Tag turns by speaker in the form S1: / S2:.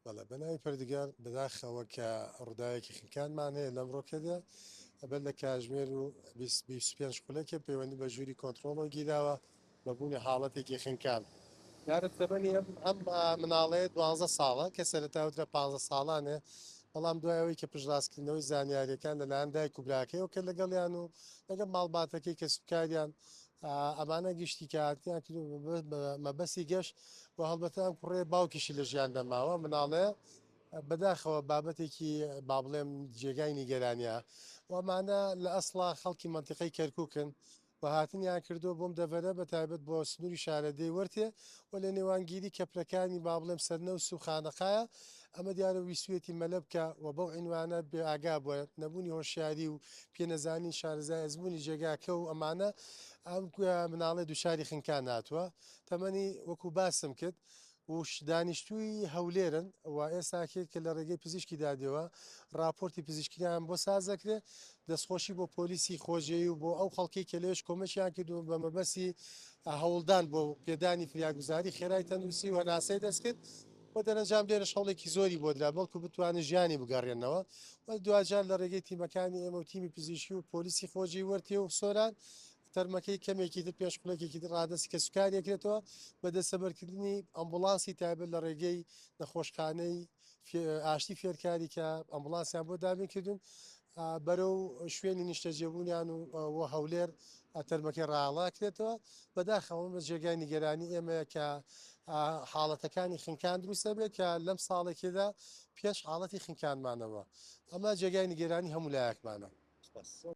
S1: بەڵێ بەناوی پەروەردگار، بەداخەوە کە ڕووداوێکی خنکانمان هەیە لەم ڕۆکەدا بەر لە کاژمێر و 25 خولەکێ پەیوەندی بە ژووری کۆنتڕۆڵەوە گیراوە بە بوونی حاڵەتێکی خنکان. دیارە تەمەنی ئەم مناڵەیە 12 ساڵە کە سەرەتا وترا 15 ساڵانێ، بەڵام دوای ئەوەی کە پشتڕاستکردنەوەی زانیاریەکان لەلایەن دایک و براکەیەوە کە لەگەڵیان و لەگەڵ ماڵباتەکەی کەسوکاریان ئەمانە گشتی کە هاتنیان کردو بە مەبەستی گەشت و هەڵبەتە ئەم کوڕەیە باوکیشی لە ژیاندا ماوە مناڵەیە بەداخەوە بابەتێکی با بڵێم جێگای نیگەرانیە و ئەمانە لە ئەسڵا خەڵکی مەنتیقەی کەرکوکن و هاتنیان کردووە بۆم دەڤەرە بە تایبەت بۆ سنووری شارەدێی وەرتێ و لە نێوانگیری کەپرەکانی با بڵێم سەرنەوس و خانەقایە ئەمە دیارە ویستویەتی مەلە بکا و بەو عینوانە بێ ئاگا بووە نەبوونی هۆشیاری و پێ نەزانین شارەزای ئەزموونی جێگاکە و ئەمانە ئەم مناڵێ دووچاری خنکان هاتووە تەمەنی وەکو باسم کرد و دانیشتووی هەولێرن و ئێستاکێ کە لە ڕێگەی پزیشکی دادیەوە ڕاپۆرتی پزیشکیان بۆ ساز دەکرێت. دەستخۆشی بۆ پۆلیسی خۆجێی و بۆ ئەو خەڵکەی کە لەوێش کۆمەکیان کردوون بە مەبەستی هەوڵدان بۆ پێدانی فریاگوزاری خێرای تەندروستی و هەناسەی دەستکرد و دەرەنجام لێرەش هەوڵێکی زۆری بۆ درا بەڵکو بتوانن ژیانی بگەڕێنەوە و دواجار لە ڕێگەی تیمەکانی ئێمە و تیمی پزیشکی و پۆلیسی خۆجێی وەرتێ و سۆران تەرمەکەی کەمێکی تر پێش خولەکێکی تر ڕادەستی کەسوکاری ئەکرێتەوە بە دەستەبەرکردنی ئەمبوڵانسی تایبەت لە ڕێگەی نەخۆشخانەی ئاشتی فێرکاری کە ئەمبوڵانسیان بۆ دابین کردوون بەرەو شوێنی نیشتەجێبوونیان و هەولێر تەرمەکەی ڕاڵاکرێتەوە. بەداخەوە بە جێگای نیگەرانی ئێمەیە کە حاڵەتەکانی خنکان دروستە بێت کە لەم ساڵێکیدا پێش حاڵەتی خنکانمانەوە، ئەمە جێگای نیگەرانی هەموو لایەکمانە.
S2: سپاس.